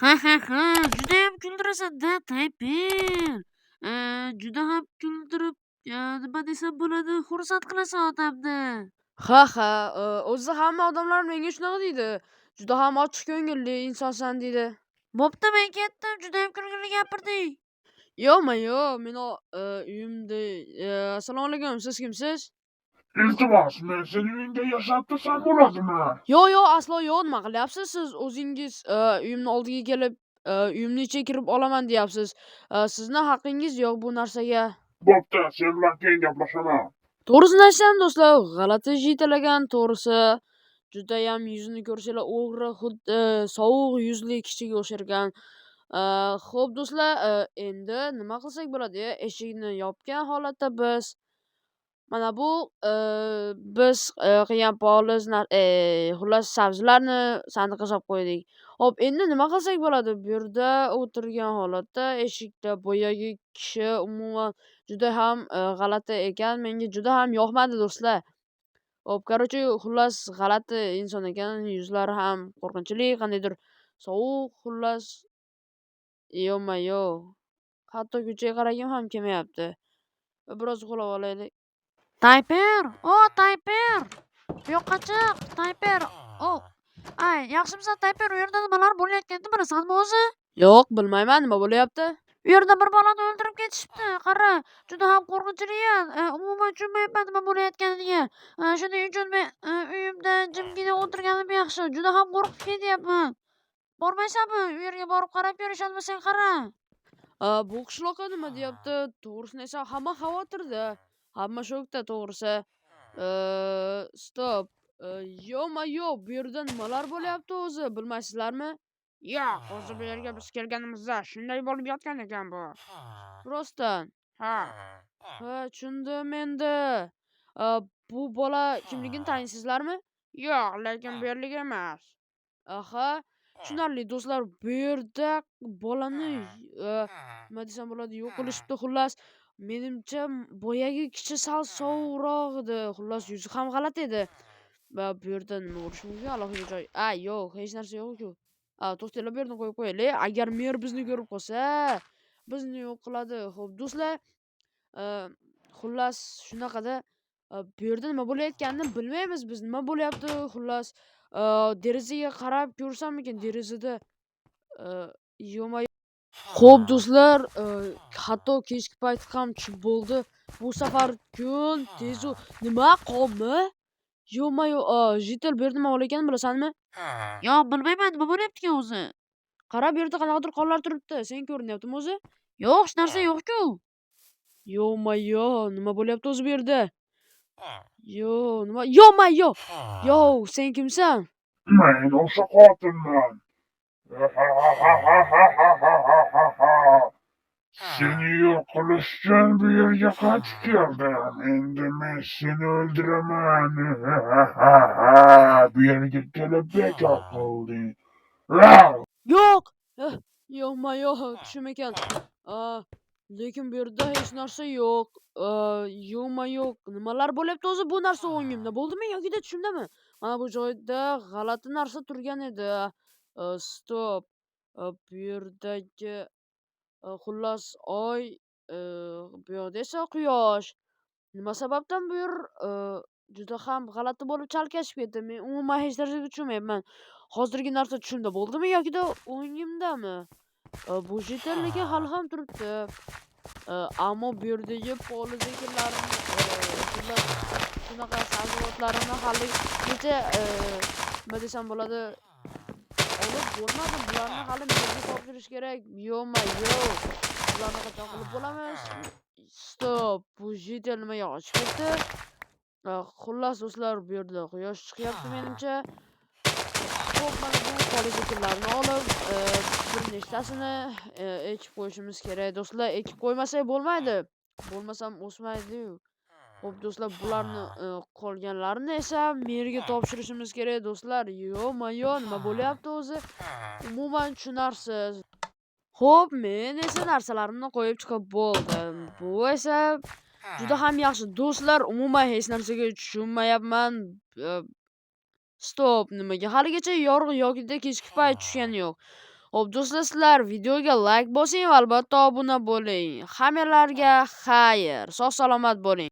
Ha, judayam kuldirasan-da, Tayper. Juda ham kuldirib, nima desam bo'ladi, xursand qilasan odamni. Ha, o'zi hamma odamlar menga shunaqa deydi. Juda ham ochiq ko'ngilli insonsan deydi. Bo'pti, men ketdim, judayam kulgili gapirding. Yo'qma-yo'q, meni uyimda assalomu alaykum, siz kimsiz? Iltimos, men seni uyingda yashab tursam bo'ladimi? Yo'q, yo'q, aslo yo'q, nima qilyapsiz siz? O'zingiz uyimni oldiga kelib, uyimni ichiga kirib olaman deyapsiz. Sizni haqqingiz yo'q bu narsaga. Bo'pti, sen bilan keyin gaplashaman. To'g'risini aytsam, do'stlar, g'alati jiytalagan, to'g'risi. Judayam yuzini ko'rsanglar o'g'ri, xuddi sovuq yuzli kishiga o'xshar ekan. Xo'p, do'stlar, endi nima qilsak bo'ladi? Eshikni yopgan holatda biz mana bu biz qilgan poliz xullas sabzilarni sandiqqa solib qo'ydik. Xo'p, endi nima qilsak bo'ladi? Bu yerda o'tirgan holatda eshikda boyagi kishi umuman juda ham g'alati ekan. Menga juda ham yoqmadi, do'stlar. Xo'p, короче, xullas g'alati inson ekan, yuzlari ham qo'rqinchli, qandaydir sovuq, xullas. Yo'ma-yo'q. Hatto ko'chaga qaragim ham kelmayapti. Biroz uxlab olaylik. Tayper, o Tayper. Bu yoqqa chiq, Tayper. O. Ay, yaxshimisan, Tayper? U yerda nimalar bo'layotganini bilasanmi o'zi? Yo'q, bilmayman, nima bo'lyapti? U yerda bir bolani o'ldirib ketishibdi. Qara, juda ham qo'rqinchli. Umuman tushunmayapman nima bo'layotganiga. Shuning uchun men uyimda jimgina o'tirganim yaxshi. Juda ham qo'rqib ketyapman. Bormaysanmi? U yerga borib qarab ko'r, ishonmasang qara. Bu qishloqqa nima deyapti? To'g'risini aytsam, hamma xavotirda. Hamma shokda, to'g'risi. Stop. Yo'qma-yo'q, bu yerda nimalar bo'lyapti o'zi, bilmaysizlarmi? Yo'q, o'zi bu yerga biz kelganimizda shunday bo'lib yotgan ekan bu. Rostdan. Ha. Ha, tushundim endi. Bu bola kimligini taniysizlarmi? Yo'q, lekin bu yerlik emas. Aha, tushunarli do'stlar, bu yerda bolani nima desam bo'ladi, yo'q qilishibdi xullas. Menimcha, boyagi kishi sal sovuqroq edi, xullas yuzi ham g'alati edi. Va bu yerda nima bo'lishi mumkin? Alohida joy. A, yo'q, hech narsa yo'q-ku. A, to'xtanglar, bu yerdan qo'yib qo'yaylik. Agar mer bizni ko'rib qolsa, bizni yo'q qiladi. Xo'p, do'stlar, xullas shunaqada bu yerda nima bo'layotganini bilmaymiz biz. Nima bo'lyapti? Xullas, derazaga qarab ko'rsammikin? Derazada yo'ma. Xo'p, do'stlar, hatto kechki payt ham tushib bo'ldi. Bu safar kun tez nima qonmi? Yo'ma-yo'q, житель, bu yerda nima bo'layotganini bilasanmi? Yo'q, bilmayman, nima bo'lyapti ekan o'zi? Qara, bu yerda qanaqadir qonlar turibdi. Sen ko'rinyaptimi o'zi? Yo'q, hech narsa yo'q-ku. Yo'ma-yo'q, nima bo'lyapti o'zi bu yerda? Yo'q, nima? Yo'ma-yo'q. Yo'q, sen kimsan? Men o'sha qotilman. Seni yo'q qilish uchun bu yerga qaytib keldim. Endi men seni o'ldiraman. Bu yerga kelib bekor qilding. Yo'q. Yo'qma-yo'q, tushim ekan. Lekin bu yerda hech narsa yo'q. Yo'qma-yo'q. Nimalar bo'lyapti o'zi bu narsa o'ngimda bo'ldimi yoki tushimdami? Mana bu joyda g'alati narsa turgan edi. Stop. Bu yerdagi xullas oy, bu yoqda esa quyosh. Nima sababdan bu yer juda ham g'alati bo'lib chalkashib ketdi? Men umuman hech narsaga tushunmayapman. Hozirgi narsa tushimda bo'ldimi yoki o'ngimdami? Bu житель lekin hali ham turibdi. Ammo bu yerdagi poliz ekinlarini, xullas shunaqa sabzavotlarini haligacha nima desam bo'ladi, olib bo'lmadi. Bularni hali menga topshirish kerak. Yo'ma-yo'q. Bularni qachon qilib bo'lamiz? Stop. Bu житель nimaga qochib ketdi? Xullas do'stlar, bu yerda quyosh chiqyapti menimcha. Xo'p, mana bu poliz ekinlarini olib, bir nechtasini ekib qo'yishimiz kerak do'stlar. Ekib qo'ymasak bo'lmaydi. Bo'lmasam o'smaydi-yu. Xo'p do'stlar, bularni qolganlarini esa merga topshirishimiz kerak do'stlar. Yo'ma-yo'q, nima bo'lyapti o'zi? Umuman tushunarsiz. Xo'p, men esa narsalarimni qo'yib chiqib bo'ldim. Bu esa juda ham yaxshi. Do'stlar, umuman hech narsaga tushunmayapman. Stop, nimaga haligacha yorug' yoki kechki payt tushgani yo'q. Xo'p, do'stlar, sizlar videoga like bosing va albatta obuna bo'ling. Hammalarga xayr. Sog' salomat bo'ling.